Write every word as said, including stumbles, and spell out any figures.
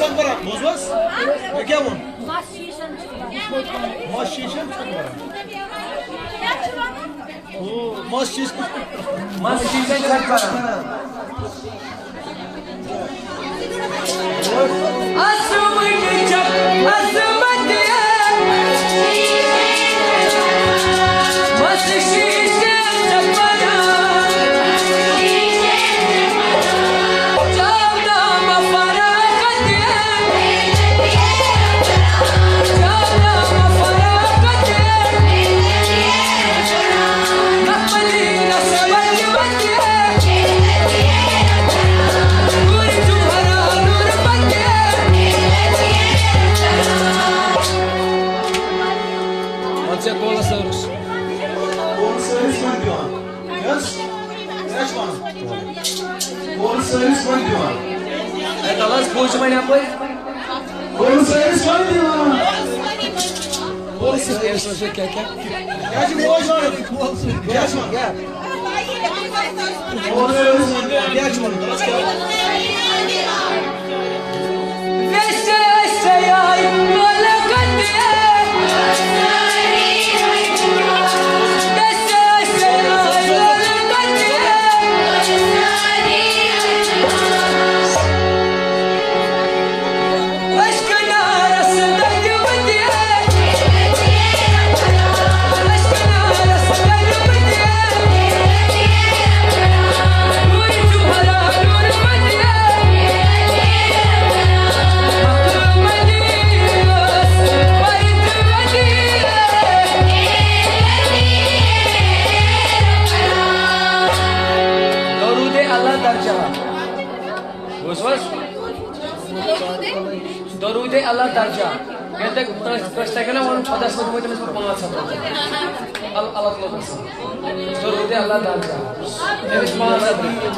بوٗزوٕ حظ؟ مےٚ کیٛاہ ووٚن؟ مَس شیٖشَن چھُ کران۔ او، مَس شیٖشَن۔ مَس شیٖشَن چھُ کران۔ پَتہٕ ژےٚ کولَس سٲرٕس۔ کولَس سٲرٕس وۄنۍ دِوان۔ یَس؟ کیٛاہ چھِ وَنان؟ کولَس سٲرٕس وۄنۍ دِوان۔ اے، تَلہٕ حظ، بوٗز وۄنۍ اَپٲرۍ۔ کولَس سٲرٕس وۄنۍ دِوان۔ کولَس سٲرٕس۔ کیٛاہ، کیٛاہ؟ کیٛاہ چھِ بوز وَنان؟ کیٛاہ چھِ وَنان؟ درود اللہ درجہ۔ بوٗزوٕ حظ؟ درود اللہ درجہ۔ ییٚلہِ تۄہہِ کٲنٛسہِ، کٲنٛسہِ تَگہِ نا وَنُن، خۄدایَس منٛز دِمو تٔمِس بہٕ پانٛژھ ہَتھ رۄپیہِ۔ ال-، الگ لوگُن سُہ۔ درود اللہ درجہ۔ تٔمِس پانٛژھ ہَتھ رۄپیہِ۔